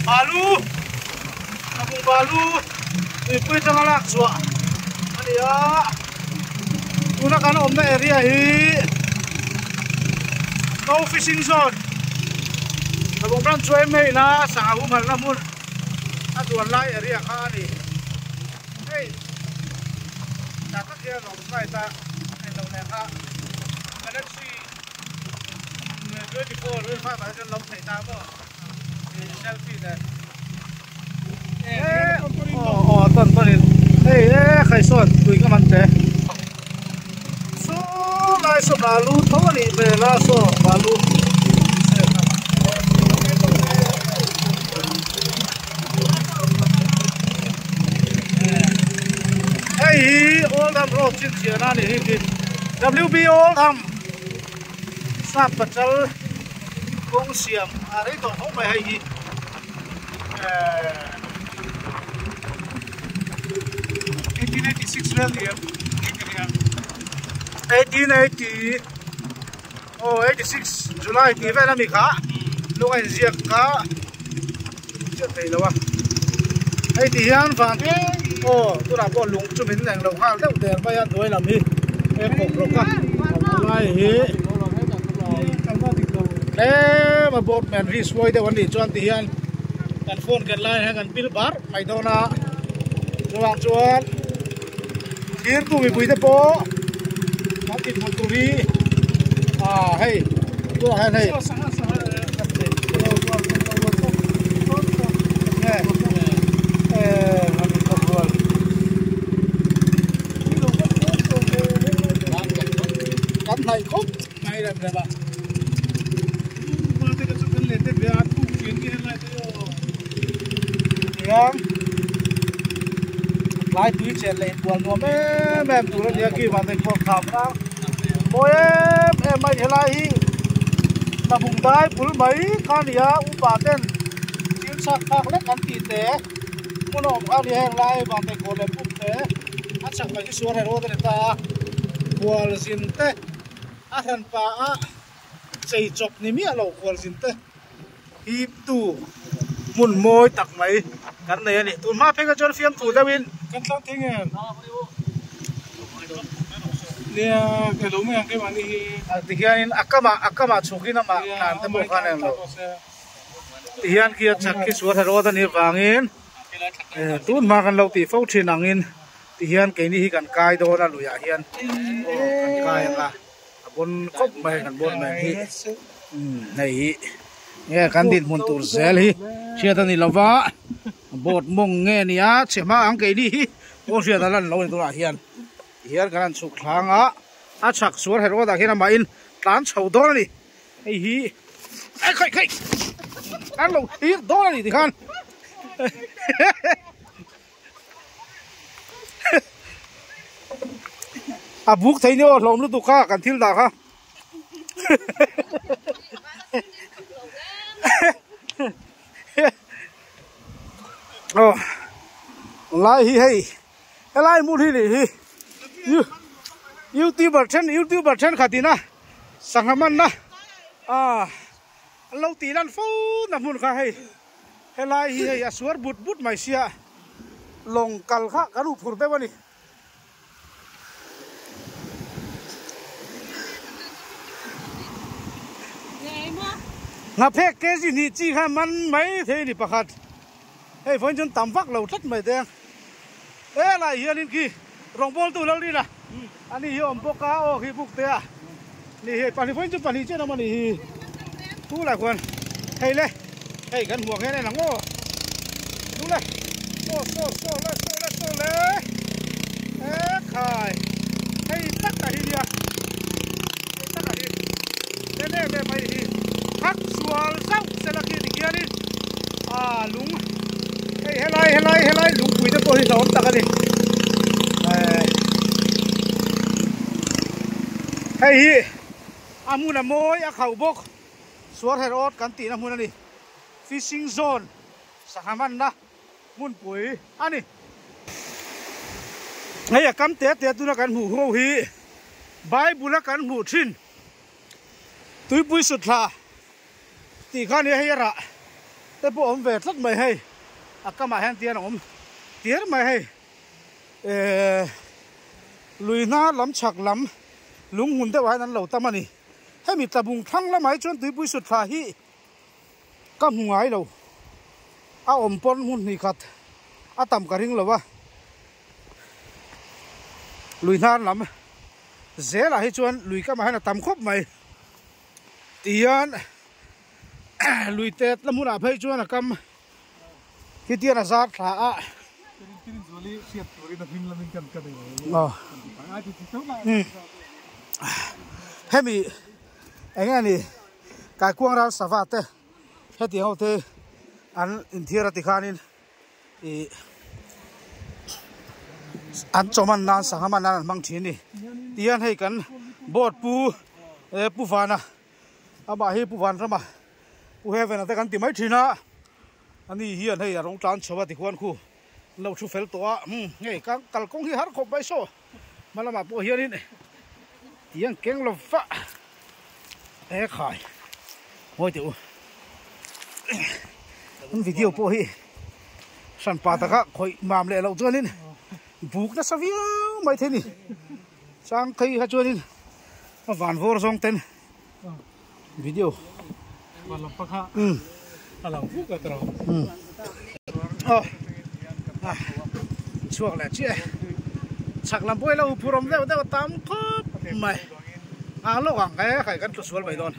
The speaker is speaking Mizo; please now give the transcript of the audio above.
Balu Tlabung balu tuipui atanga lak chhuah a ni a tuna kan awmna area hi no fishing zone Tlabung branch chu em hei na sangha humhalhna hmun a duan lai area kha a ni hei tah tak hian a awm side a englo leh kha galaxy 24 25 ah chuan lo theih ta maw selfie nen aw aw tawn tawn in hei e khai sawn tui ka man che saw lai saw balu tho a nih hmel a saw balu hei hi Oldham road chhinchhiahna a nih hi khi W B Oldham sap pachal kawng siam a rei tawh tho mai hei hi ehh 1886 vel ni em 1880 aw 86 July tih vel ami kha lung a inziak kha chiah thei lo a hei ti hian van aw tunah pawh lung chu min eng lo nghal deuh der mai a hnuai lam hi he kawp rawk a lai hi tlem a boat man risk mawi deuh an nih chuan ti hian kan phone ken lai hian kan pil bar mai dawn a chuvang chuan thirtu mipui te pawh kan ti thawk tur hi ah hei tunah hian hei kan hnaih khawp mai rem rem a tiang tlai tui chen leh inbual nuam em em tur a nia khi vang te pawh kham a mawi em em mai helai hi tlabung dai bul mai kha a ni a upa ten thil chhak phak lek an tih te hmun a awm kha a ni a heng lai vang te kaw leh puk te a chhak mai hi suar herawt a ni ta a bual zin te a hran pa a chei chawp ni miah lo bual zin te. Hip tu hmun mawi tak mai kan nei a ni. Tun hma phei kha chuan fiamthu deuhin kan tlang thei nge? Nia, ka lo mai ang keimahni hi. Tihianin a kamah a kamah chhukin amah tlan te pawh khan eng lo. Tihian khi a chak khi sual herawt a nih vangin tun hma kan lo tih fo thin angin tihian keini hi kan kai dawn a luiah hian aw kan kai ang a. A bawn khawp mai kan bawn mai hi hei hi nge kan dinhmun tur zel hi hriat a ni lova boat mawng nge ni a chhe hma ang keini hi pawh hriat a lan lo a ni tunah hian tihian kan han chhuk thlang a a chhak sual herh awt ah hian amahin tlan chho dawn a ni hei hi ai khaih khaih an lo thlir dawn a ni tikhan. A buk thei ni aw hlawm lutuk kha kan thil dah kha. Aw lai hi hei helai hmun hi nih hi youtuber then youtuber thenkhat ina sangha manna ah an lo tih lan fo na hmun kha hei. Helai hi hei a suar but but mai sia lawng kal kha kan uh phur deuh a ni. Nghaphek kg hnih chi kha man mai thei a ni pakhat. Hei vawiin chuan tam vak lo tlat mai te. Helai hianin khi rawngbawltu Lalrina a ni hi a awm bawk a aw khi buk te a ni hei pahnih vawiin chu pahnih chiah an awm a nih hi thu lah khuan hei le hei kan hmuh ang hian en ang aw thu le saw saw saw le saw le saw le e khai hei tak a hi nia hei tak a hi em em em mai hi khak sual zauh sela khi ti khianin a lung hei helai helai helai lungpui te pawh hi hlauhawm tak a ni eh hei hi a hmun a mawi a khauh bawk suar her awt kan tihna hmun a ni fishing zone sangha manna hmunpui a ni hei a kam te te tuna kan hmuh ho hi bible a kan hmuh thin tuipui sut thla. Tih kha nia hei a rah te pawh a awm ve tlat mai hei a kamah hian tian a awm tir mai hei ehh lui hnar lam chhak lam lung hmun deuhah hian an lo tam a ni hemi tlabung thlang lamah hi chuan tuipui sut thla hi ka hmu ngai lo a awm pawn hmun hnih khat a tam ka ring lo a lui hnar lam zelah hi chuan lui kamah hian a tam khawp mai tihian lui tet la hmunah phei chuan a kam khi tian a zar thla a. Hemi eng nge ni kaikuang ral sava te hetiang ho te an inthiar a tikhanin ih an chawman nan sangha man nan an hmang thin a ni tihian hei kan boat pu eh pu vana amah hi pu vanrama pu heaven a te kan ti mai thin a ani hian hei a rawng tlan chho a tikhuan khu an lo thu fel tawh a umm hei kalkawng hi har khawp mai saw hma lamah pawh hianin tiang keng lo va e khai mawi teh u an video pawh hi hran pa taka khawih mam leh loh chuanin buk nasa viau mai thei ni chang phei kha chuanin a van vawr zawng ten video um um aw a chhuak leh chiah e chhak lam pawh hi lo huphurh awm deuh deuh a tam khawp mai a lawk ang e khai kan tlu sual mai dawn.